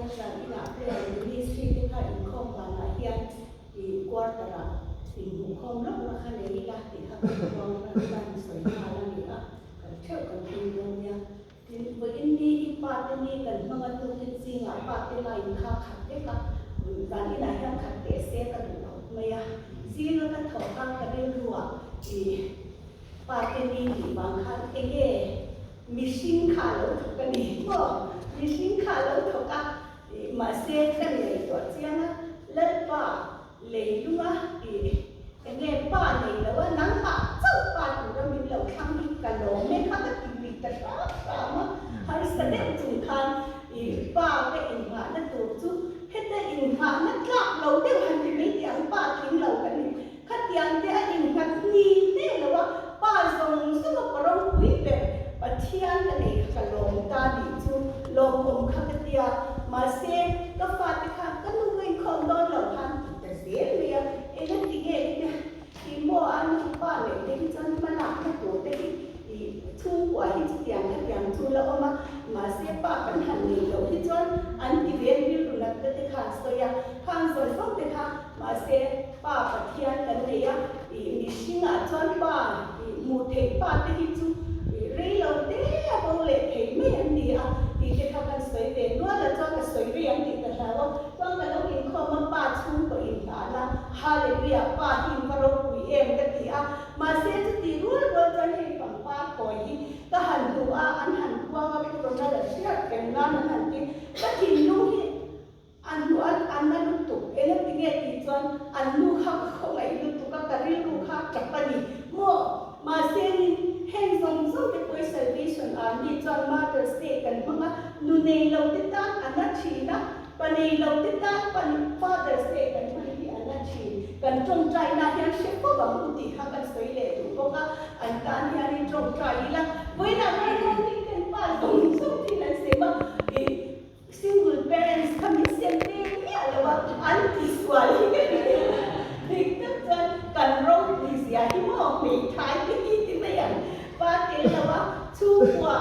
Chuan inah prayer ministry te kha inkhawm vanah hian i quarter ah inhmuhkhawm lawk na kha nei ila tih kha kan puang chuan sawi nghal a ni a, kan theuh kan tum dawn nia. Tin, vawiin ni hi pa te ni kan hmang a tukin zingah pa te line kha khat vek a, zan inah hian khat teh se ka duh khawp mai a, zinga ka thawh khan ka rilru ah i pa te ni tih vang khan enge mihring kha a lo thawk a ni maw? Mihring kha a lo thawk a, mahse ka ngaihtuah chiang a, Lalpa Leilunga i enge pa nei lo a, nangmah chauh pa tura min lo thlang hi ka lawm e kha ka ti lui ta hram hram a, harsa deuh chung khan i pa ka inngahna tur chu heta inngahna tlak lo deuh han ti mai tih ang pa tling lo kan ni. Khatiang te a innghat hni hne lo a, pa zawng zawng a pa ropui ber Pathian ka nei kha ka lawm ta tih chu lawmawm kha ka tia, mahse ka fate kha ka nu ka inkhawm dawn lo khan ti ta zel mai a, eng a ti nge i tia, i maw a nu pa leh te hi chuan hmalakna tur te hi i chhungkua hi chutiang khatiang chu la awm a, mahse pa kan han nei loh hi chuan an ti ve rilru natna te khan sawi a, khang zawng zawng te kha mahse Pa Pathian kan nei a, i mihringah chuan Pa i hmuh theih pa te hi chu i rei lo te a bo leh thei mai an ni a tih te kha kan sawi ve nual a, chuan ka sawi rei ang tih ka hlau a, chuan ka lo inkhawm a Pa chhungkaw inhlahna Hallelujah Pa hi in va ropui em ka ti a, mahse chuti rual rual chuan hei pangpar khawi hi ka han hmu a, an han puang a, Pu Ronald a hriat reng nan an han ti, ka thinlung hi An hnu an an na lutuk, engati nge tih chuan an nu kha ka khawngaih lutuk a, ka rilru kha a tap a ni maw? Mahse nin heng zawng zawng te pawh Salvation Army chuan Mother's Day kan hmang a, nu nei lo te tan a na thin a, pa nei lo te tan pa Father's Day kan hmang hi a na thin. Kan tawngtaina hian hre fo ang u tih kha kan sawi leh duh bawk a, an tan hianin tawngtai ila, vawiinah Rainbow ten pa zawng zawng thil an sem a, ih Single parents kha min sem ve miah lo a, an ti sual hi ka ti deuh a, dik tak chuan kan ropui zia hi maw hmeithai te hi ti mai ang, pa tel lo a, chhungkua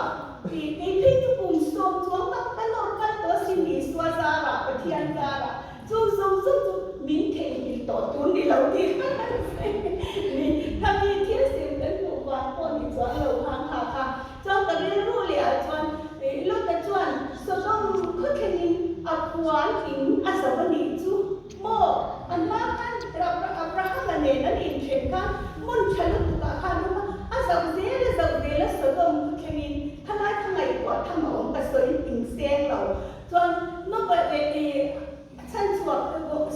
ti kei phei chu kum sawm chuang tak ka nawr kal tawh sin Isua zarah Pathian zarah chung zawng zawng chu min theihnghilh tawh tur ni lo tih kha kan sawi ni, khami thil sem kan hmuh vang pawh ni chuang lo khan kha kha Chuan ka rilru leh ah chuan Lota chuan Sodom khaw thlengin a puan in a zo a nih chu maw? A hma khan Abrahama nen an inthen khan hmun tha lutuk ah khan awm a, a zo zel a zo zel a Sodom khaw thlengin khalai kha ngaihtuah tham a awm ka sawi ting seng lo. Chuan Nova leh i chhanchhuak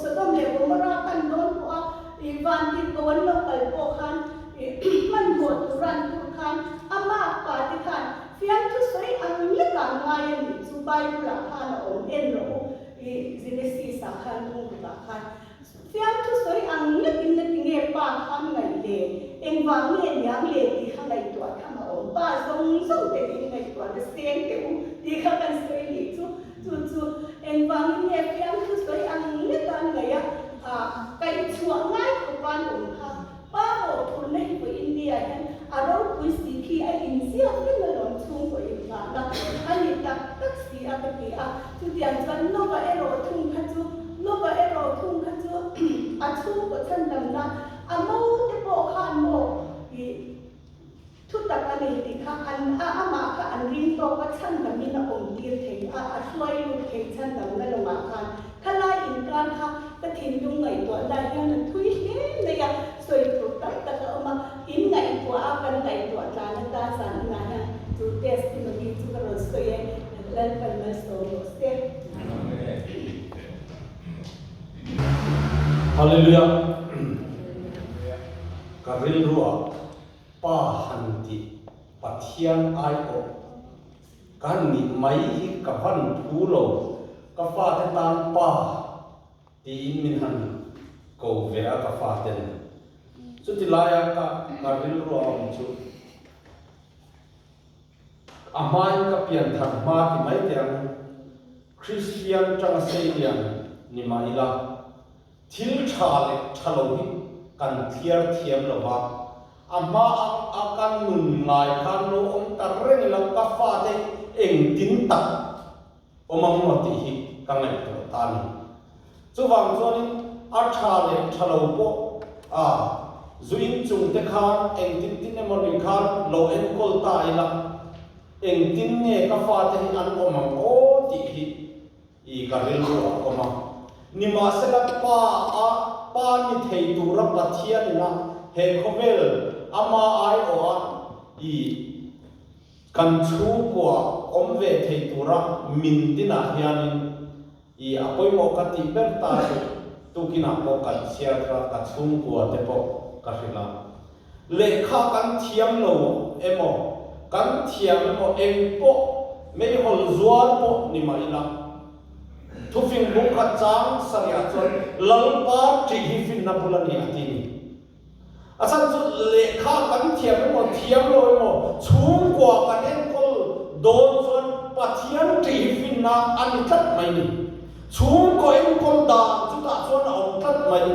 Sodom leh Gomorrah pan dawn pawh a i van tir ko an lo kal pawh khan i hmanhmawh tur an tur khan a makpa te khan fiamthu sawi ang lek ah ngai a nih chu Bible ah khan a awm en rawh u i Genesis ah khan bungruk ah khan fiamthu sawi ang lek in na tinge pa khan ngaih le engvang nge niang le tih kha ngaihtuah tham a awm pa zawng zawng te in ngaihtuah na seng teh u tih kha kan sawi nih chu. Chu chu engvangin nge fiamthu sawi ang lek a an ngaih a, ah kaihchhuah ngai khawp a an awm kha. Pa mawhphurhna hi pawh India hian a ropui si khi a inziak reng alawm chhungkaw inngahna a ni tak tak si a ka ti a. Chutiang chuan Nova erawh thung kha chu Nova erawh thung kha chu a chhungkaw chhandamna a mo te pawh khan maw ih Thu tak a nei tih kha an a amah kha an ring tawk a chhandamin a awm tir thei a, a hruai lut thei chhandamna lawngah khan khalai inkar kha ka thinlung ngaihtuah lai hian a thui hle mai a, sawi tur tam tak a awm a, in ngaihtuah a kan ngaihtuah tlan atan zan inah hian chu testimony chu ka rawn sawi e, Lalpan malsawm rawh se. Hallelujah Ka rilruah Pa han tih Pathian aiawh ka nih mai hi ka van phu lo, ka fate tan Pa tiin min han ko ve a ka faten. Chuti laia ka ka rilru a awm chu a hmain ka pian thar hma ti mai teh ang, Kristian tanga seilian ni mah ila, Thil tha leh tha lo hi kan thliar thiam lo va, a hma a ka nun ngai khan lo awm ta reng ila ka fate engtin tak awm ang maw tih hi ka ngaihtuah ta a ni. Chuvang chuanin a tha leh tha lo pawh a zu inchung te khan engtin tin emaw ni khan lo enkawl ta ila engtin nge ka fate hi an awm ang aw tih hi i ka rilru a awm a. Nimahsela pa a pa ni thei tura Pathian ina he khawvel ama aiawha i kan chhungkua awm ve thei tura min dinah hianin I a pawimawh ka tih ber ta chu tukinah pawh kan chhiar kha ka chhungkua te pawh ka hrilh a. Lehkha kan thiam lo emaw, kan thiam emaw eng pawh meihawl zuar pawh ni mah ila, thufing bung khat chang sarihah chuan Lalpa ṭih hi finna bul a ni a ti ni. A chhan chu lehkha kan thiam emaw thiam lo emaw chhungkua kan enkawl dawn chuan Pathian ṭih finna a ni tlat mai ni. Chhungkaw enkawl dan chutah chuan a awm tlat mai.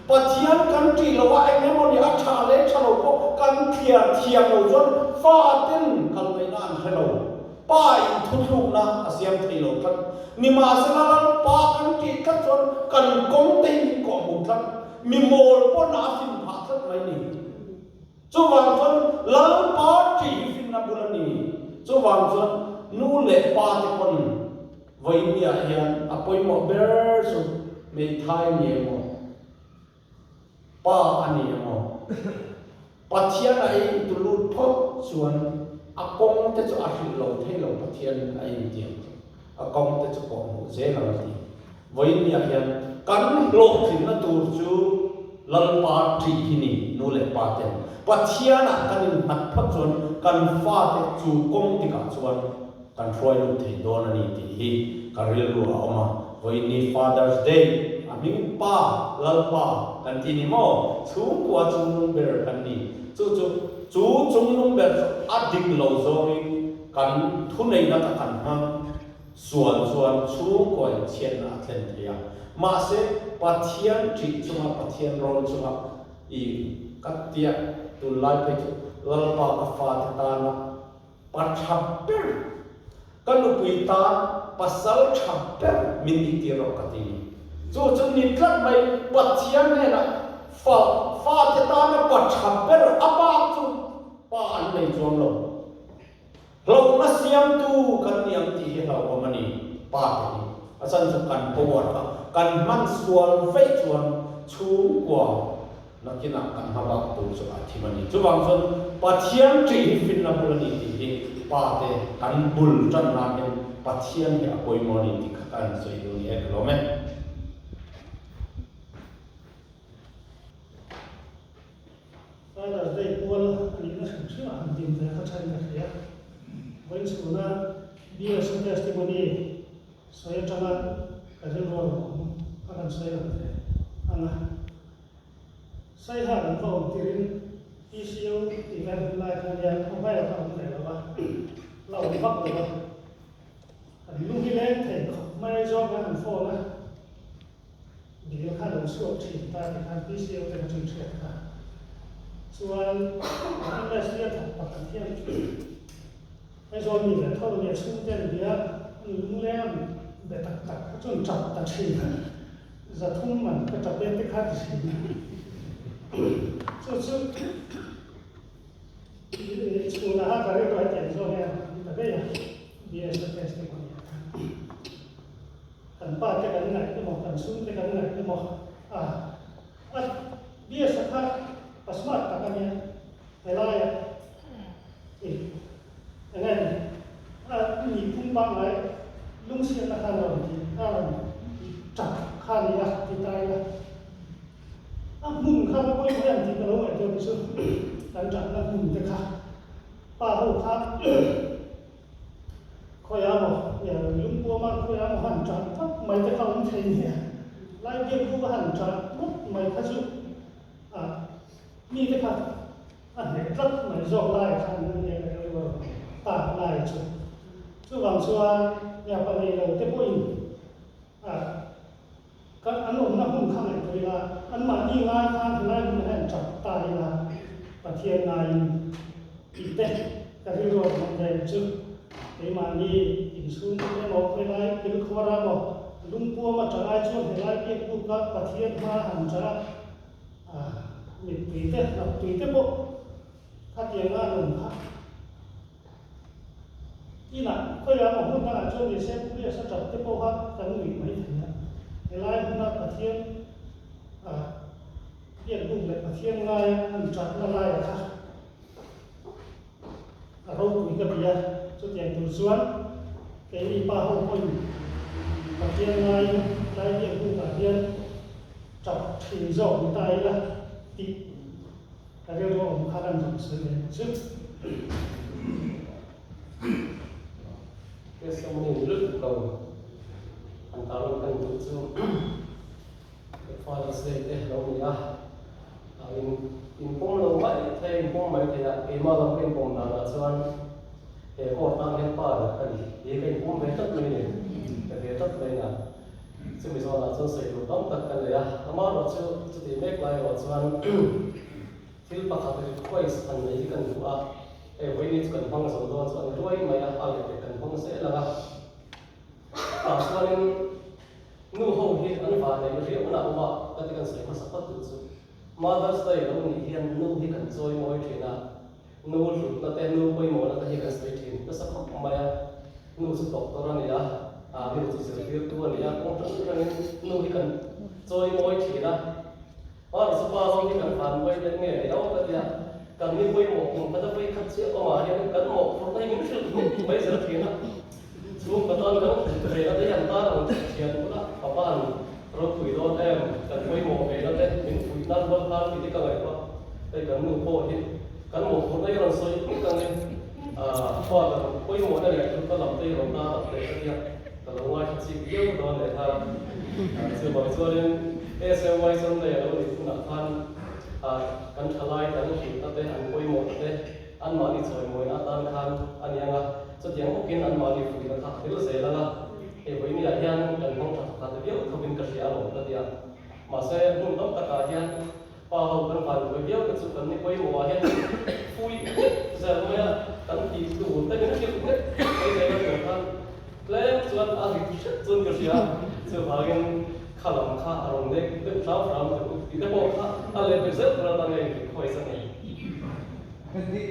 Pathian kan ṭih lo a eng emaw ni a ṭha leh ṭha lo pawh kan thliar thiam lo chuan faten kal ngaihna an hre lo. Pa in thuthlukna a siam thei lo tlat. Nimahsela Lalpa kan ṭih tlat chuan kan kawng te hi min kawhhmuh tlat. Mi mawl pawn a fin phah tlat mai ni. Chuvang chuan Lalpa ṭih hi finna bul a ni. Chuvang chuan nu leh pa te pawn vawinia hian a pawimawh ber chu hmeithai ni emaw, pa a ni emaw, Pathian a ei tu lut phawt chuan a kawng te chu a hrilh lo thei lo Pathian a intiam chu a kawng te chu pawh hmuh zel ang a ti. Vawiinniah hian kan hlawhtlinna tur chu Lalpa ṭih hi ni nu leh pa ten Pathianah kan innghat phawt chuan kan fate chu kawng tikah chuan kan hruai lut thei dawn a ni tih hi ka rilru a awm a, vawiinni Father's Day a hming Pa, Lalpa kan ti ni maw? Chhungkua chungnung ber kan ni. Chu chu chu chungnung ber chu a dik lo zawngin kan thuneihna ka kan hmang sual chuan chhungkua in chhiatna a thlen thei a. Mahse, Pathian ṭih chunga Pathian rawn chunga i ka tia tunlai phei chu Lalpa ka fate tana Pa tha ber, ka nupui tan pasal tha ber min nih tir rawh ka ti ni. Chu chu ni tlat mai Pathian hnenah fa fate tana pa tha ber a bak chu pa an nei chuang lo. Hlauhna siamtu kan ni ang tih hi hlauhawm a ni pa te hi. A chan chu kan power kha kan hman sual veih chuan chhungkua Nakinah kan hma bak tur chu a thim a ni. Chuvang chuan Pathian ṭih hi finna bul a ni tih hi Pa te kan bul ṭan nan hian Pathian hi a pawimawh a ni tih kha ka han sawi duh ni e, ka lawm e. Father's Day pual a nihna hrim hrim a han din ve kha ṭhain ka hria. Vawiin chhuna BSO testimony sawi aṭanga ka rilru a rawn awm a kan sawi lang ve ang a. Saiha kan va awm tirin PCO tih vel hun lai khan hian mobile kha awm ve lo a, la awm vak lo a. Kan lung hi leng thei khawp mai zawng khan an phone a, bill kha lo chhuak thin ta ti khan PCO te kha chu in hriat kha. Chuan MSD a thawk pakhat hian Aizawl mi ve tho nia chhungte an bia, an lungleng an be tak tak kha chuan tap ta thin a, zathum man ka tap e te kha ti thin a. Chu chu chhunah kha ka rilru hetiang zawk hian an ta daih a, BS a testimony ah khan kan pa te kan ngaih emaw kan chhungte kan ngaih emaw a a BS a kha pa smart tak a nia helaiah Enge a nih phung pangngai lungchhiatna khan rawn ti a rawn tap kha a ni a ti ta ila a hmun kha ka pawimawh em tih ka lo ngaihtuah ni chu kan tahna hmun te kha pa ho kha khawiah maw lungpuama khawiah maw han tah tawp mai te kha awm thei nia lai biak buk a han tah ngawt mai kha chu a mi te kha A hneh tlat mai zawk lai khan a nia ka rilru a rawn tak lai chu. Chuvang chuan miapa nei lo te pawhin a ka an awmna hmun kha ngaihtuah ila, anmahni ngai khan helai hmunah hian tap ta ila Pathian ngaiin tih te ka rilru a rawn awm ve chu. Keimahni inchhung emaw khawilai kilkhawr a maw? Lungpuam a ṭah ai chuan helai biak buka Pathian hma han ṭah a, mittui te, hnaptui te pawh khatianga an awm kha. Inah khawiah emaw hmun dangah chuan ni se Pu Biasa ṭap te pawha kan nuih mai thei a. Helai hmuna Pathian biak buk leh Pathian ngaia an ṭahna laiah kha A ropui ka ti a, chutiang tur chuan keini pa ho pawhin Pathian ngaiin tlai biak bukah hian tap thin zawk ni ta ila tih ka rilru awm kha kan rawn sawi ve ang chu. Testimony ni lutuk lo han tarlan kan duh chu Father's Day te lo ni a. In inpawm lo mai thei, inpawm mai thei a, keimah lam ka inpawm danah chuan he court tan hian pa ber ka ni hi ka inpawm ve tlat mai a ni, ka ve tlat mai a. Chumi zawnah chuan sawi tur tam tak ka nei a, amaherawh chu chutih mek lai erawh chuan thil pakhat request han nei hi kan duh a, hei vawiin chu kan hmang zo dawn chu a ni ruai mai a, a leh pek kan hmang zel ang a, tah chuanin Nu ho hi an va nei riau na awm a, ka ti kan sawi hmasa phawt duh chu. Mother's Day lo nih hian nu hi kan chawi mawi thin a, nu hlutna te, nu pawimawhna te hi kan sawi thin nasa khawp mai a. Nu chu doctor a ni a, nu chu zirtirtu a ni a, kawng hrang hrangin nu hi kan chawi mawi thin a. Mother's pa ho hi kan van mawi leh nge riau ka ti a, kan ni pawimawh kum khat a pawikhat chiah awmah hian kan mawhphurhna hi min hrilh hmuh mai zel thin a. Chhung ka tan kan ve na te hian tan ang tih thian bula ka pan ropui dawn em, kan pawimawh ve na te min fuih nan rual khan tih te ka ngaihtuah hei kan nu pawh hi kan mawhphurhna hi rawn sawi ngawt ang e, fa kan pawimawhna leh chu ka lam te hi rawn tar ang teh ka tia ka lo ngaithla chik viau dawn leh kha chuvang chuanin SMY Sunday a lo nih hunah khan kan thalai te an hrilhna te an pawimawhna te Anmahni chawimawina atan khan a ni ang a, chutiang bawkin anmahni fuihna kha a tel zel ang a, hei vawinia hian kan hmang tha thawkhat viau thovin ka hria alawm ka ti a. Mahse, hmun tam takah hian pa ho kan van buai viau te chu kan ni pawimawhah hian fuih nghet zel mai a, kan tih tur te min hrilh nghet mai zel a tur khan tlem chuan a rit hret chuan ka hria a, chuvangin kha lam kha a rawn nek deuh hram hram teh u tih te pawh kha a let ve zel tur atan a inrikhuais a ni. Ka dik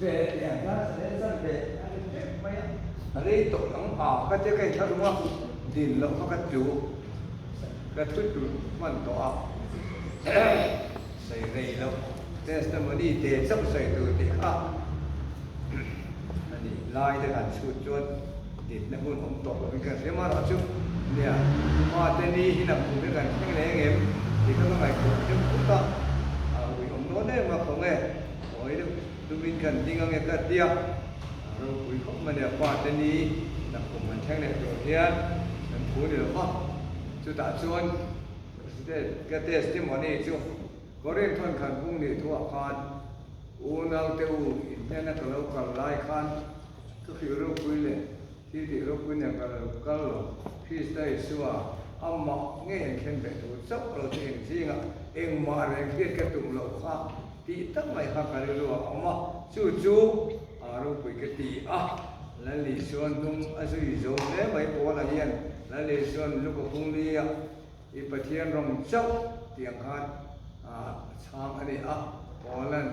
ve tih ang hian sa leh zan ve a ni vek mai a. A rei tawh ang a, ka tia ka inthlahrung a, din loh kha ka tlu, ka thu tlu hman tawh a, sawi rei loh testimony te chauh sawi tur tih kha a nih lai te han chhut chuan dinna hun awm tawh lovin kan hria marawh chu nia fate ni hi nang kum hi kan thleng leh engem tih kha ka ngaihtuah deuh phut a, a ui awm dawn em a khawnge hawi deuh tumin kan ding ange ka tia a ropui khawp mai nia fate ni nang kum han thleng leh tur hian kan thu ni lo va chutah chuan ka testimony chu Korinth hawn khan bung nih thuah khan unaute u inhnena ka lo kal lai khan Ka hrilh ropui leh thil tih ropui nen ka lo kal lo. Krista Isua amah ngei an thlen ve tur chauh lo chu eng zingah engmah reng hriat ka tum loh kha tih tak mai kha ka rilru a awm a, chu chu a ropui ka ti a. Lal Isuan hnung a zui zo hle mai Paula hian Lal Isuan Luka Punglia i Pathian rawng chauh tih ang khan a chhang a ni a, Paula'n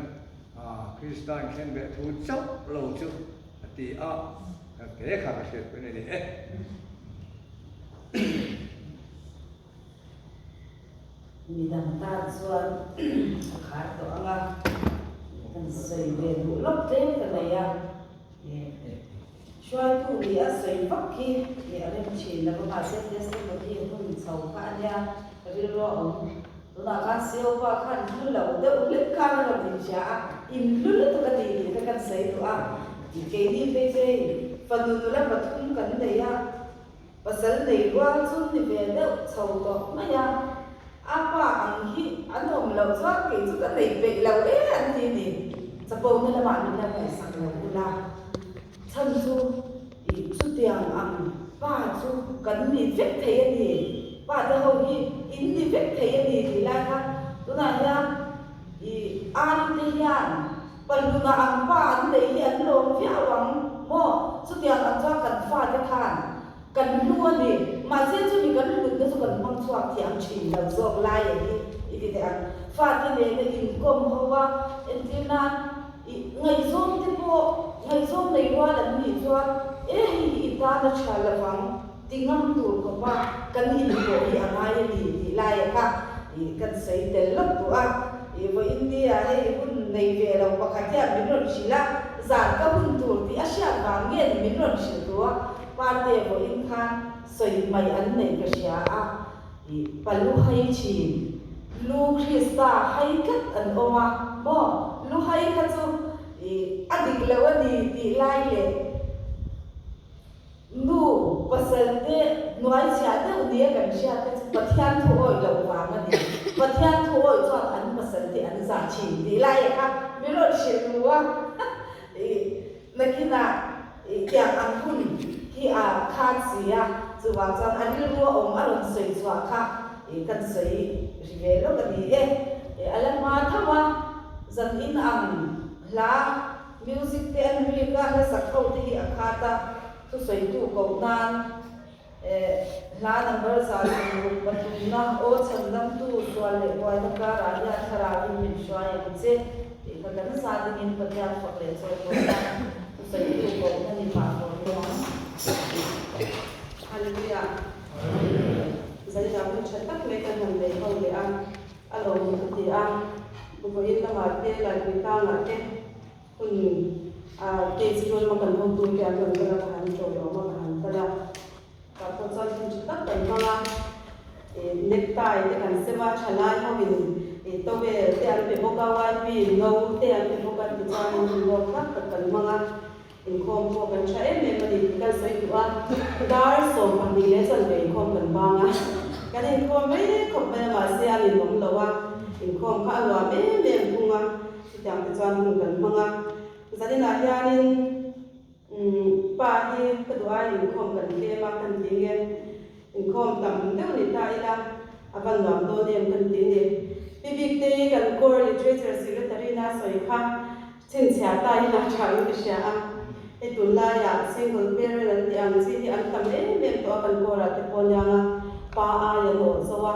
Krista inthlen ve thu chauh lo chu a ti a, ka ke kha ka hriat pawhin a ni e. Midang tan chuan a khar tawh ang a, kan sawi ve duh lawk tlem ka nei a. Hruaitu nih a sawi vak khi ih a rem thin lo va, mahse testimony hun chho kha a nia, rilru a awm. Tunah khan Seova khan hlu lo deuh hlek khan a rawn inhria a, in hlu lutuk a tih tih kha kan sawi duh a. Keini phei chu hei fanu nula pathum kan nei a, pasal nei rual chu ni ve deuh chho tawh mai a, a pa ang hi an awm loh chuan kei chu ka nei peih lo e an ti ni. Chapo na lamah min la ngaihsak lo ula. Chhan chu ih chutiang ang pa chu kan ni vek thei a ni, pa te ho hi in ni vek thei a ni tih lai kha tunah hian ih Ari te hian paluna ang pa an nei hi an lawm viau ang maw? Chutiang ang chuan kan fa te khan kan hlu a ni, mahse chumi kan. kan hmang chhuak thiam thin lo zawk lai a hi i ti teh ang. Fate nena inkawm ho a, entir nan i ngaihzawm te pawh ngaihzawm nei rual an nih chuan e hei hi i tan a tha lovang ti ngam tur khawpa kan inpawh hi a ngai a ni tih lai a kha i kan sawi tel lawk duh a. I vawiin nia hei hun nei ve lo pakhat hian min rawn hrilh a, zan ka hun tur tih a hriat vang nge ni min rawn hrilh duh a, Parte vawiin khan sawi hmai an nei ka hria a, i pa lu hai thin, lu Krista hai tlat an awm a maw, lu hai kha chu i a dik lo a ni tih lai leh Nu, pasal te hnuai chhiah deuh nia kan hriat te chu Pathian thu awih loh vang a ni. Pathian thu awih chuan an pasal te an zah thin tih lai a kha min rawn hrilh ru a. I nakinah i tiang ang hun hi a khan si a, chuvang chuan a rilru a awm a rawn sawi chhuah kha i kan sawi ri ve lawk a ni e. I a la hma tho a, zan in ang hla Music te an rik a, hla sak ho te hi a khat a, thusawitu koh nan hla number 163 na aw chhandamtu sual leh buaina karah hian thlarauin min hruai ang che tih kha kan za dingin Pathian fak leh chawi dawn a, thusawitu koh na ni pah dawn lo ang. Hallelujah. Zaninah hun tha tak mai kan han nei ho leh a, a lo ka ti a, vawiin lamah te Laipui tlangah te hun a case chuan maw kan hotu te an rawn kal a ka han chawi awm a ka han kal a tah pawh chuan hun tha tak kan hmang a ih necktie te kan sem a thalai ho in ih towel te an pe bawk a yp no te an pe bawk a tichuan hun lawk tak tak kan hmang a inkhawm pawh kan tha em em a ni tih kan sawi duh a dar 12 leh chanve inkhawm kan bang a kan inkhawm mai khawp mai a mahse a ninawm lo a inkhawm kha a nuam em em thung a. Chutiang te chuan hun kan hmang a, zaninah hianin umm pa hi ka duh ai inkhawm kan tlem a kan ti nge, inkhawm tam deuh ni ta ila a va nuam dawn em kan ti ni. Pi Biktei kan core literature secretary na sawi kha chhinchhiah ta ila tha in ka hria a, hei tunlaiah single parent an tih ang chi hi an tam em em tawh a kan core ah te pawh aniang a, pa ai an awh zo a,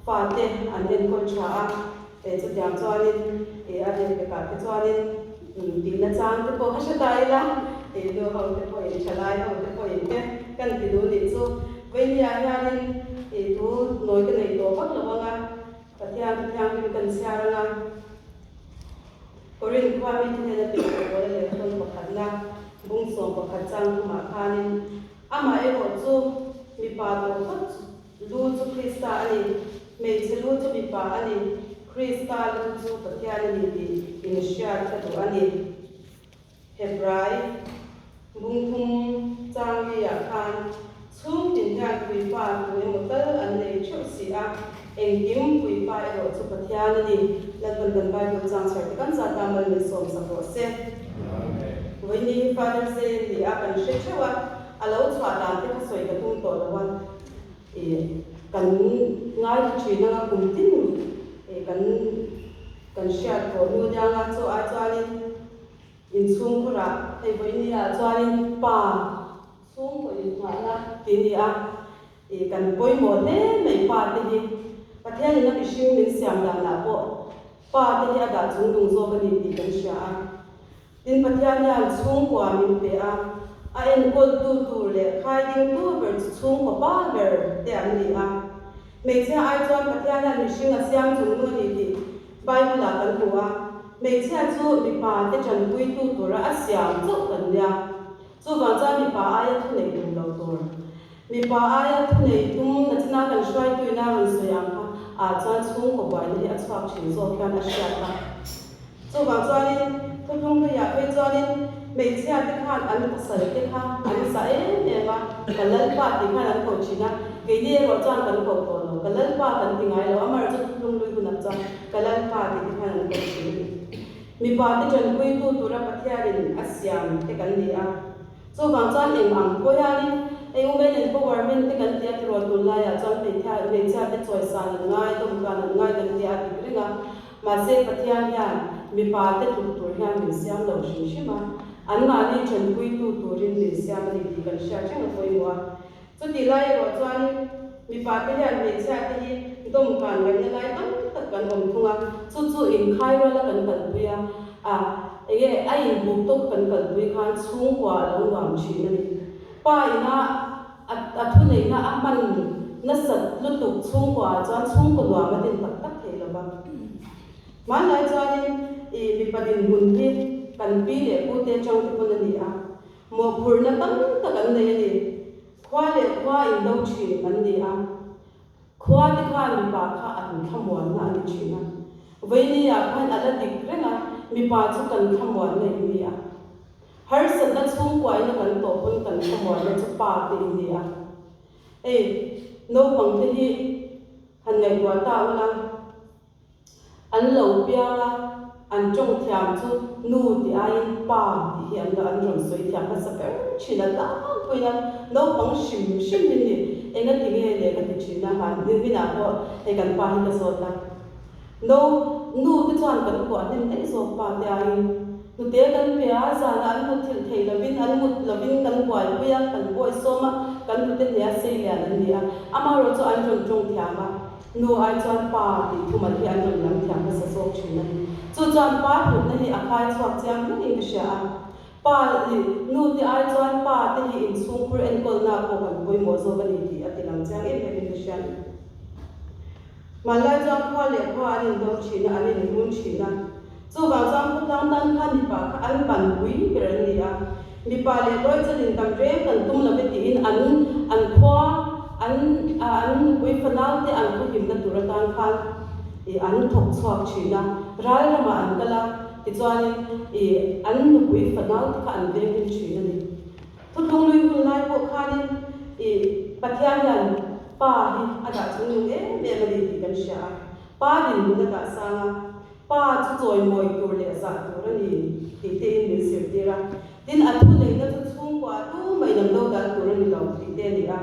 fate an enkawl tha a. E chutiang chuanin e a leh pekah te chuanin tihna chang te pawh ka hre ta ila, e nu ho te pawhin thalai ho te pawhin te kan ti duh nih chu. Veinia hianin e tu nawi ka nei tawh vak lo ang a, Pathian thu thianghlim kan chhiar ang a, Korinth khua mite hnena tirh tawh pawl a lehkhawn pakhatna bung 11 chang thumah khanin amah erawh chu mipa tawh phawt Lu chu Krista a ni, hmeichhe lu chu mipa a ni, Krista lu chu Pathian a ni tih inhriat ka duh a ni. Hebrai bungthum changli-ah khan chhung tin hian puipa tu emaw tal an nei theuh si a, engkim puipa erawh chu Pathian a ni. Lalpan kan Bible chang chhiar te kan zat a, mal min sawm sak rawh se. Vawiin hi Father's Day a ni a, kan hre theuh a, a lo chhuah dan te kha sawi ka tum tawh lo a. Ih kan ngaithla thin anga kum tin ih kan kan hriat tawh hnu aniang a, chu ai chuanin inchhungkhurah hei vawinia chuanin pa chhungkaw inngahna tih a ni a, ih kan pawimawh hle mai pa te hi Pathianin a mihring min siam danah pawh pa te hi a dah chung lung zawk a ni tih kan hria a. Tin, Pathian hian chhungkua min pe a, a enkawltu tur leh khaidingtu ber chu chhungkaw pa ber te an ni a. Hmeichhia ai chuan Pathian hian mihring a siam chung nu a ni tih Bible-ah kan hmu a. Hmeichhia chu mipa te tanpuitu tura a siam chauh kan nia. Chuvang chuan mipa aia thu neih tum lo tur. Mipa aia thu neih tum nachina kan hruaituina rawn sawi ang kha ah chuan chhungkaw buaina hi a chhuak thin zawk hian a hriat a. Chuvang chuanin thuthlung hnuiah phei chuanin hmeichhia te khan an pasal te kha an zah em em a, ka Lalpa tih khan an ko thin a, keini erawh chuan kan ko tawh lo, ka Lalpa kan ti ngai lo, amaherawh chu thuthlung hlui hunah chuan ka Lalpa tih te khan an ko thin a ni. Mipa te tanpuitu tura Pathianin a siam te kan ni a, chuvang chuan eng ang pawh hianin hei women empowerment te kan ti a tiraw tunlaiah chuan hmeichhia te chawisan an ngai, dawmkan an ngai kan ti a dik reng a, Mahse Pathian hian mipa te tluk tur hian min siam lo hrim hrim a, anmahni tanpuitu turin min siam a ni tih kan hriat reng a pawimawh a. Chutih lai erawh chuan. Mipa te hian hmeichhia te hi dawmkan ngaihna lai tam tak kan awm thung a, chu chu inkhai ruala kan kalpui a, a enge a inbuk tawk kan kalpui khan chhungkua a lo nuam thin a ni. Pa ina a a thuneihna a hman nasat lutuk chhungkua ah chuan chhungkaw nuam a din tak tak thei lo va. Hmanlai chuanin i mipa dinhmun hi kan pi leh pu te atang te pawn a ni a, mawhphurhna tam tak an nei a ni. Khua leh khua in do thin an ni a, khua te khan mipa kha an thlamuanna a ni thin a. Vawinia khan a la dik reng a, mipa chu kan thlamuanna in ni a. Harsatna chhungkuaina kan tawh pawn kan thlamuanna chu pa te in ni a. Hei, naupang te hi han ngaihtuah ta ula. An lo piang a, an tawng thiam chu nu tih aiin pa tih hi an lo an rawn sawi thiam hmasa ber thin a, tlangpuiin a naupang hrim hrim hi ni. Enga ti nge le ka ti thin a, mahni hminah pawh hei kan pa hi ka zawt a. No, nu te chuan kan kuah hnem daih zawk pa te aiin hnute kan pe a, zanah an mut thilh thei lovin an mut lovin kan buaipui a, kan bawisawm a, kan hnute hne a sei lian an ni a, amaherawhchu an rawn tawng thiam a. Nu ai chuan pa tih thumal hi an rawn lam thiam hmasa zawk thin a ni. Chu chuan pa hlutna hi a khai chhuak chiang hmangin ka hria a. Pa leh nu te ai chuan pa te hi inchhungkhur enkawlna pawh kan pawimawh zawk a ni tih a ti lang chiang em em in ka hria a ni. Hmanlai chuan khua leh khua an indo thin a, an inrun thin a. Chuvang chuan khawtlang tan khan mipa kha an ban pui ber an ni a. Mipa leh Lawichan in dam reng kan tum lo e tiin an an khua an an nupui fanau te an khawhimna tur atan khan ih an thawk chhuak thin a. Ral ramah an kal a, tichuanin ih an nupui fanau te kha an venghim thin a ni. Thuthlung lui hun lai pawh khanin ih Pathian hian Pa hi a dah chungnung em em a ni tih kan hria a. Pa dinhmun a dah sang a. Pa chu chawimawi tur leh zah tur a ni tih te in min zirtir a. Tin, a thuneihna chu chhungkua tu mai lam do dal tur a ni lo tih te a ni a.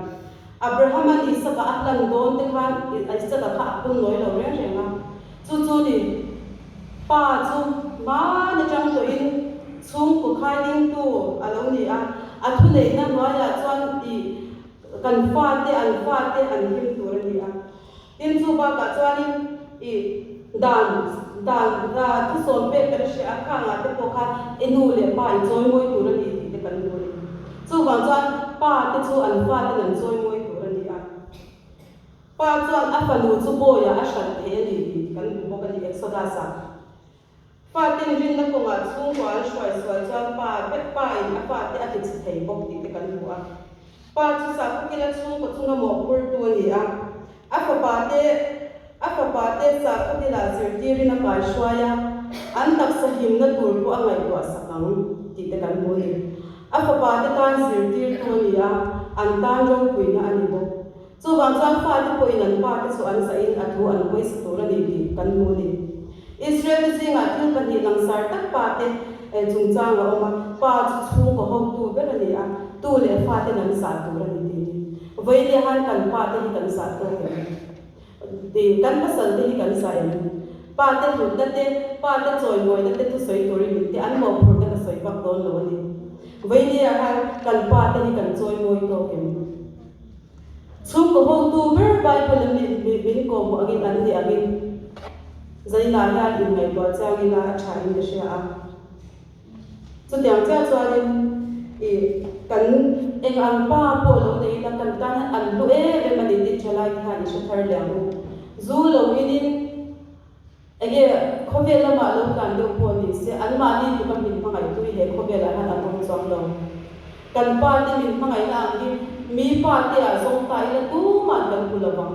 Abraham-a'n Isaka a hlan dawn te khan Isaka kha a phun nawi lo reng reng a. Chu chu ni, Pa chu hman atang tawhin chhungkaw khai dingtu a lo ni a. A thuneihna hnuaiah chuan ih kan fate an fate an him tur a ni a. Tin, chu bakah chuanin i dan dan thusawm pek kan hria a, khangah te pawh khan i nu leh pa i chawimawi tur a ni tih te kan hmu a ni. Chuvang chuan pa te chu an fa ten an chawimawi tur a ni a. Pa chuan a fanu chu bawiah a hran thei a ni tih kan hmu bawk a ni Exodus-ah. Faten rinna kawngah chhungkua an hruai sual chuan pa vek pa in a fate a tichhe thei bawk tih te kan hmu a. Pa chu sakhaw kila chhungkaw chunga mawhphurtu a ni a. A fapa te a fapa te sakhaw kila zirtirin a kaihruai a, an taksa himna tur pawh a ngaihtuah sak ang tih te kan hmu a ni. A fapa te tan zirtirtu a ni a, an tan ropuina a ni bawk. Chuvang chuan fate pawhin an pate chu an zahin a thu an pawisa tur a ni tih kan hmu a ni. Israel-te zingah thil pahnih langsar tak pate chungchang a awm a, pa chu chhungkaw hotu ber a ni a, tu leh faten an zah tur a ni tih ni. Vawiin han kan pate hi kan zah tawk em? Ti, kan pasalte hi kan zah em? Pate hlutna te, pate chawimawina te thusawi turin min ti, an mawhphurhna ka sawi vak dawn lo a ni. Vawiin han kan pate hi kan chawimawi tawk em? Chhungkaw hotu ber Bible an nih mi min kawhhmuh angin an nih angin zainah hian inngaihtuah chiang ila a tha in ka hria a. Chutiang chiah chuanin ih kan eng ang pa pawh lo nei ila kan tan hian an hlu em em a ni tih thalai te hian i hre thar leh ang u. Zu lo inin enge khawvel lamah lo tlan deuh pawh ni se anmahni tluk a min hmangaih tui he khawvelah hian an awm chuang lo. Kan pa te min hmangaihna ang hi mi pa te ah zawng ta ila tumah kan hmu lo vang.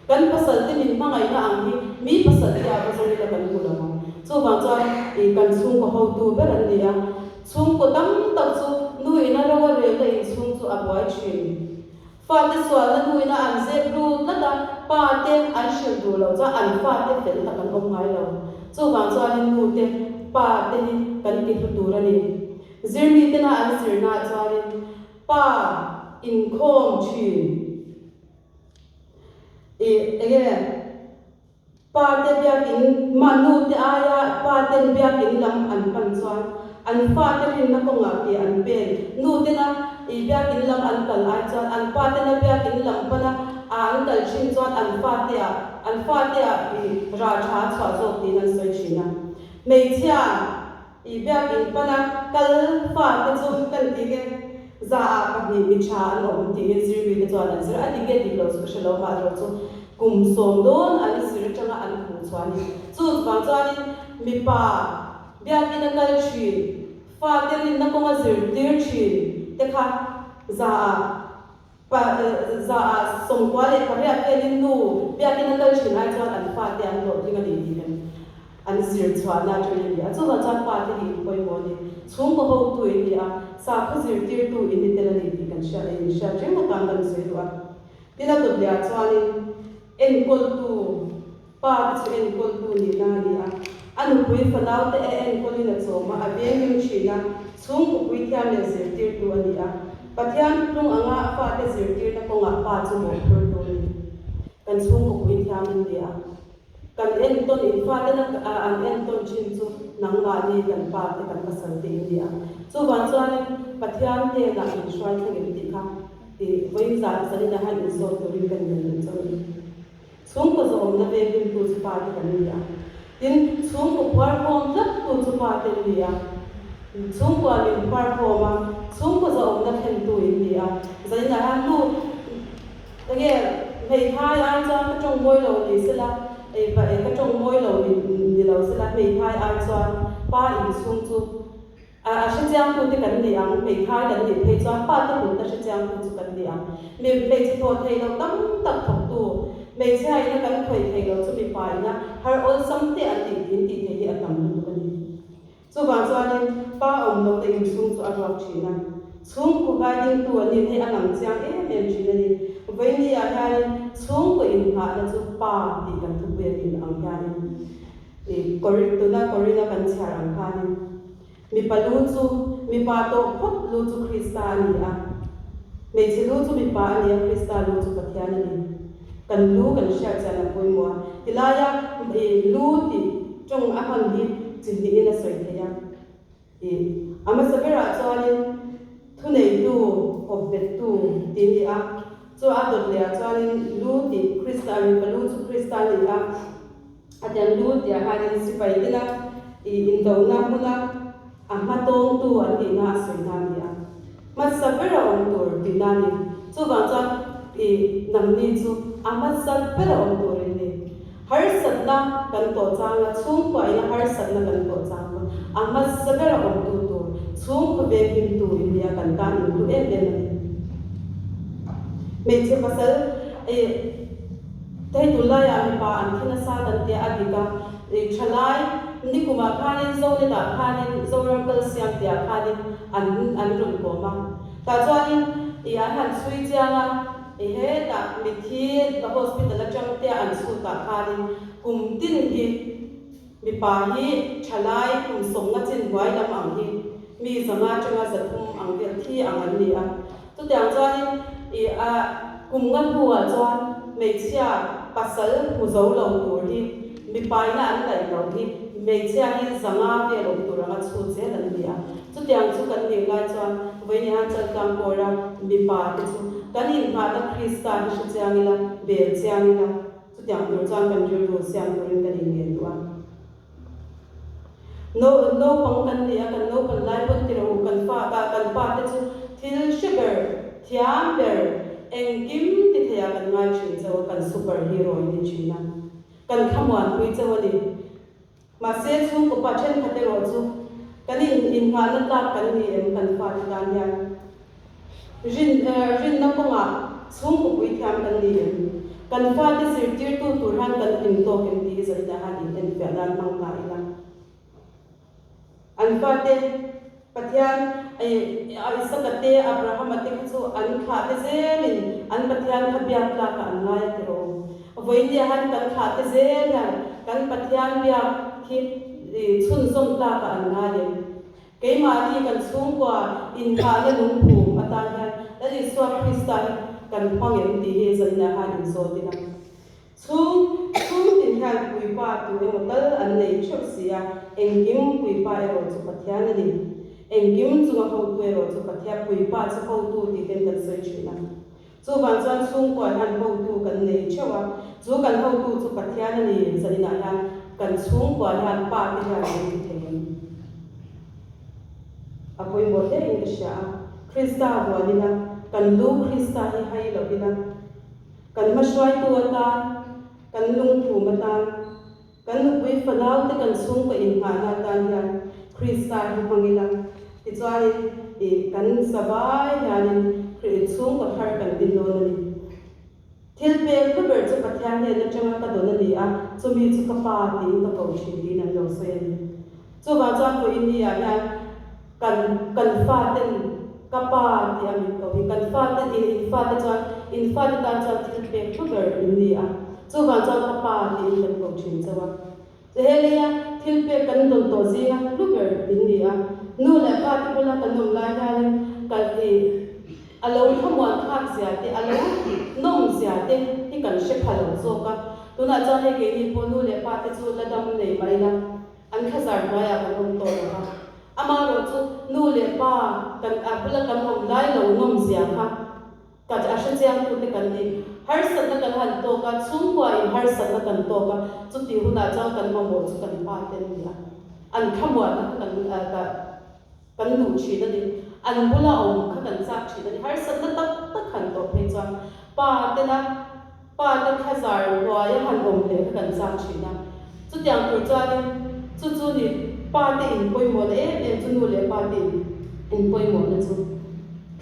Kan pasal te min hmangaihna ang hi mi pasal te ah va zawng ila kan hmu lo vang. Chuvang chuan ih kan chhungkaw hotu ber an ni a. Chhungkaw tam tak chu nu ina ro a relna inchhung chu a buai thin. Fate sualna hnuina an zep ru tlat a, pa te an hrilh duh loh chuan an fate fel tak an awm ngai lo. Chuvang chuanin nu te, pa te hi kan ti hlu tur a ni. Zirmi tena an zirnaah chuanin pa inkhawm thin ih enge Pa te biakin mah nu te aia pa ten biakin lam an pan chuan an fa te rinna kawngah ke an pen. Nu tena i biakin lam an kal ai chuan an pa tena biakin lam pana a an kal. kal thin chuan an fate ah an fate ah i rah tha a chhuah zawk tiin an sawi thin a. Hmeichhia i biakin pana kal fate chu kan ti nge zaah pahnih mi tha an awm tiin zirmite chuan an zir a. A dik nge dik lo chu ka hre lo, mahlo chu kum sawm dawn an zir atanga an hmuh chhuah a ni. Chu vang chuanin mipa biakin a kal thin fate rinna kawnga zirtir thin te kha zaah Pa zaah 98 velin nu biakin a kal thin ai chuan an fate an hlawhtling a ni tih kan an zir chhuahna atangin a ni a. Chuvang chuan pate hi in pawimawh a ni. Chhungkaw hotu in ni a, sakhaw zirtirtu in ni tel a ni tih kan hriat a, in hriat reng atan kan sawi duh a. Tin a dawtliah chuanin enkawltu Pa te chu enkawltu nihna a ni a, a nupui fanaute e enkawlin a chawm a, a venghim thin a, chhungkaw puithiam leh zirtirtu a ni a. Pathian thutlung anga a fate zirtirna kawngah pa chu mawhphurtu a ni. Kan chhungkaw puithiam in ni a, kan entawn in fatena an entawn thin chu nangmahni kan pa te kan pasal te in ni a. Chuvang chuanin Pathian hnenah min hruai thleng em tih kha tih vawiin zan zanin ah hian insawt turin kan ngen duh chauh a ni. Chhungkaw zawmna venghimtu chu pa te kan ni a, tin, chhungkaw phuarkhawm tlattu chu pa te an ni a. Chhungkua min phuarkhawm a, chhungkaw zawmna thlentu in ni a. Zaninah hian nu enge hmeithai ai chuan ka tawng mawi lo ni sela, ei pa ka tawng mawi lo ni lo sela, hmeithai ai chuan pa inchhung chu A a hrechiangtute kan ni ang, hmeithai kan nih phei chuan pate kut a hrechiangtu chu kan ni ang. Mi hmeichhe thawh thei loh tam tak thawktu, hmeichhia ina kan khawih thei loh chu mipa ina har awlsam te an tih in tih theih hi a tam lutuk a ni. Chuvang chuanin pa awm lohna inchhung chu a ruak thin a, chhungkaw guiding-tu an nih hei a lang chiang em em thin a ni. Vawinia hianin chhungkaw inghahna chu pa tih kan thupui a nih ang hianin I Korin, tuna Korina kan chhiar ang khanin, mipa lu chu, mipa tawh phawt lu chu Krista a ni a, hmeichhe lu chu mipa a ni a, Krista lu chu Pathian a ni. Kan lu kan hriat chian a pawimawh a, tilaia i lu tih tawng a hman hi chi hnihin a sawi thei a. I a hmasa berah chuanin thuneitu, awpbettu tih a ni a, chu a dawt lehah chuanin lu tih Krista, mipa lu chu Krista a ni a, a tiang lu tihah hianin sipai tina i indona hmuna a hmatawngtu an nihna a sawina a ni a, hmasa bera awm tur tihna a ni. Chuvang chuan i nangni chu a hmasa bera awm tur in ni. Harsatna kan tawh changa chhungkuaina harsatna kan tawh chang pawn a hmasa bera awmtu tur chhungkaw venghimtu in nia kan tan in hlu em em a ni. Hmeichhe pasal ih hei tunlaiah mipa an thi nasa kan tia a dik a, ih thalai nikumah khanin Zonetah khanin Zoram kal siam tihah khanin an an rawn kawm a, tah chuanin ih an han chhui chiang a. I hetah mithi ka hospital atang te an chhut ah khanin kum tin hi mipa hi thalai kum sawmna chin hnuai lam ang hi mi 500 atanga 300 ang vel thi ang an ni a. Chutiang chuanin i a kum nga hnuah chuan hmeichhia pasal hmu zo lo tur hi mipa ina an laih loh hi hmeichhia hi 500 vel awm tur anga chhut zel an ni a. Chutiang chu kan nih lai chuan vawiin Chaltlang Kawra mipa te chu kan inngahna Krista hi hre chiang ila, bel chiang ila, chutiang tur chuan kan rilru siam turin kan inngen duh a. No, naupang kan ni a, kan naupan lai pawn ti rawh u, kan fa ka, kan pa te chu thil hre ber, thiam ber, engkim ti theiah kan ngai thin chauh a, kan super hero in ni thin a, kan thlamuanpui chauh a ni. Mahse, chhungkaw pa thenkhat erawh chu kan in innghahna tlak kan ni em kan fate tan hian rin rinna kawngah chhungkaw puithiam kan ni em? Kan fate zirtirtu tur hian kan hlim tawk em tih hi zaninah hian in enfiah nan hmang ta ila. An fate Pathian Isaka te Abrahama te kha chu an thlah te zelin an Pathian kha biak tlakah an ngai a ti rawh u. Vawinia han kan thlah te zel hian kan Pathian biak khi chhunzawm tlakah an ngai em? Keimahni kan chhungkua inthahna lungphum atan hian Lal Isua Krista hi kan hmang em tih hi zaninah khan inzawt ila. Chhung chhung tin hian puipa tu emaw tal an nei theuh si a, engkim puipa erawh chu Pathian a ni. Engkim chunga hotu erawh chu Pathian, puipa chu hotu tih ten kan sawi thin a. Chuvang chuan chhungkua hian hotu kan nei Chu kan hotu chu Pathian a ni. Zaninah hian kan chhungkua hian Pa te hian min ti thei em? A pawimawh hle in ka hria a. Krista vuan ila, kan lu Krista hi hai lo ila, kan hmahruaitu atan, kan lungphum atan, Kan nupui fanaute kan chhungkaw inngahna atan hian Krista hi hmang ila, tichuanin ih kan zavai hianin Khrih chhungkaw thar kan din dawn a ni. Thil pek hlu ber chu Pathian hnen atanga ka dawn a ni a, chumi chu ka Pa tiin ka ko thin tiin an lo sawi a ni. Chuvang chuan vawiin ni ah hian kan kan faten ka Pa tih a min ko hi kan fate in in fate chuan in fate tan chuan thil pek hlu ber in ni a, chuvang chuan ka Pa tiin kan ko thin chauh a. He leia thil pek kan dawn tawh zinga hlu ber in ni a, nu leh pa te bula kan awm lai hianin kan i a lo thlamuan thlak zia te, a lo nawm zia te hi kan hre pha lo zawk a. Tunah chuan hei keini pawh nu leh pa te chu la dam nei mah ila, An thlazar hnuaiah kan awm tawh lo a, amaherawh chu nu leh pa kan a bula kan awm lai lo nawm zia kha ka a hrechiangtute kan ni. Harsatna kan han tawk a, chhungkuain harsatna kan tawk a, chutih hunah chuan kan mamawh chu kan pa te an ni a, an thlamuanna kha kan ka kan duh thin a ni. An bula awm kha kan chak thin a ni. Harsatna tak tak han tawh phei chuan pa tena Pa te thlazar hnuaia han awm leh kha kan chak thin a. Chutiang tur chuanin chu chu ni pa te in pawimawhna em em chu nu leh pa te in in pawimawhna chu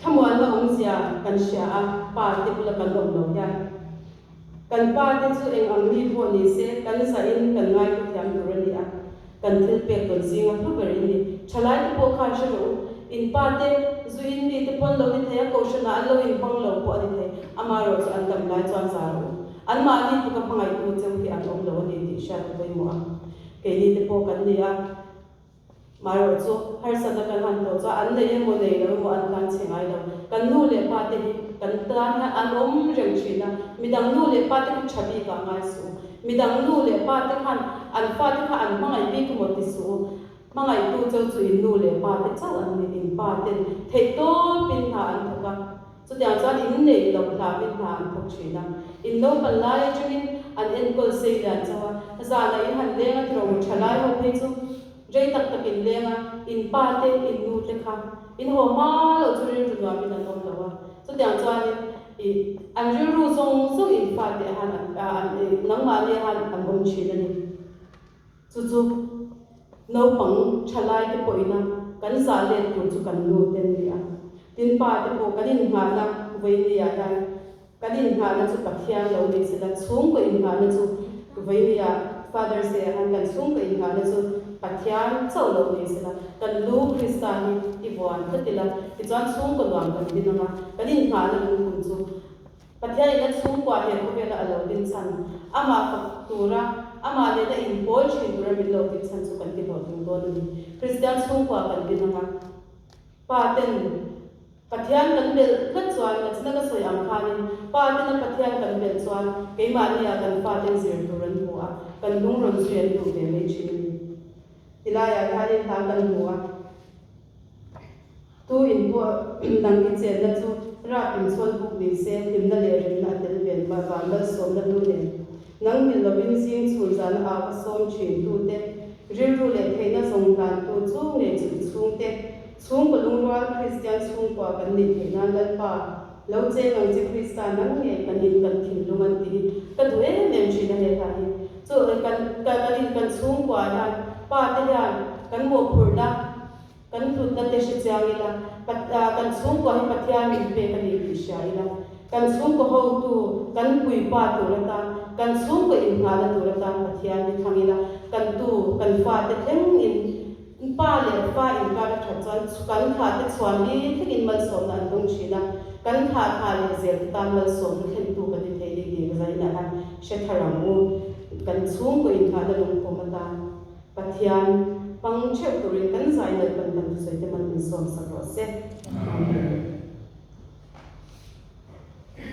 thlamuanna awmzia kan hria a, pa te bula kan awm lo hian kan pa te chu eng ang mi pawh ni se kan zahin kan ngaihlu thiam tur a ni a. Kan thil pek dawn zinga hlu ber in ni. Thalai te pawh khan hre rawh u. In pa te, zu in mi te pawn lo ni thei a, kohhranah an lo inhmang lo pawh a ni thei. Amaherawh chu an dam lai chuan za rawh u. Anmahni tluk a hmangaihtu cheu hi an awm lo a ni tih hriat a pawimawh a. Keini te pawh kan ni a. Maherawh chu harsatna kan han tawh chuan an nei emaw nei lo emaw an tan chhe ngai lo. Kan nu leh pa te hi kan tan hian an awm reng thin a. Midang nu leh pa te kha tha bikah ngai suh u. Midang nu leh pa te khan an fate kha an hmangaih bik emaw ti suh u. Hmangaihtu cheu chu in nu leh pa te chauh an ni, in pa ten theih tawpin hna an thawk a, chutiang chuan in neih loh hlauhin hna an thawk thin a. In naupang lai atangin an enkawl sei lian chauh a, zanah in han leng a tiraw u thalai ho phei chu rei tak tak in leng a, in pa te in nu te kha in haw hma loh chu rilru nuamin an awm lo a, chutiang chuanin Ih, an rilru zawng zawng in fate han an an nangmahni han an awm thin a ni. Chu chu naupang thalai te pawhin a kan zah let tur chu kan nu te an ni a. Tin pa te pawh kan innghahna vawinia hian kan innghahna chu Pathian lo ni sela chhungkaw innghahna chu vawinia Father's Day ah khan kan chhungkaw innghahna chu Pathian chauh lo ni sela kan lu Krista hi i vuan tlat ila tichuan chhungkaw nuam kan din ang a, kan inngahna lungphum chu Pathianin a chhungkua he khawvela a lo din chhan, amah fak tura amah nena inpawl thin tura min lo din chhan chu kan ti hlawhtling dawn a ni. Kristian chhungkua kan din ang a, pa ten Pathian kan belh tlat chuan nachina ka sawi ang khanin pa tena Pathian kan belh chuan keimahnia kan faten zir tur an hmu a, kan lungrawn zui an duh ve mai thin a ni. Tilaiah hianin hla kan hmu a, Tu in pawh nang i chenna chu rap in chhawl buk ni se, hlimna leh remna a tel ve mah van malsawmna hnu nen. Nang nghilh lovin zing chhun zana au a sawm thin tu te, rilru leh theihna zawng hlan tu chu ngei chu i chhungte, chhungkaw lungrual Kristian chhungkua kan nih theih nan Lalpa lo cheng ang che Krista nang ngei kan in kan thinlung an ti hi ka duh em em thin a he hla hi. Chu kan kan in kan chhungkua hian pa te hian kan mawhphurhna kan hlutna te hre chiang ila, kan chhungkua hi Pathian min pek a ni tih hria ila, kan chhungkaw hotu, kan puipa tur atan, kan chhungkaw inngahna tur atan Pathian hi thlang ila, kan tu, kan fate thleng in pa leh fa inkar a that chuan kan thlah te chhuan li thlengin malsawmna an dawng thin a, kan thlah thlah leh zel te tan malsawmna thlentu kan ni thei ni tih ka zainah hian hre thar ang u. Kan chhungkaw inngahna lungkhawm atan. Pathian hmang theuh turin kan zai nalh kan kan thusawi te man min sawm sak rawh se. Amen.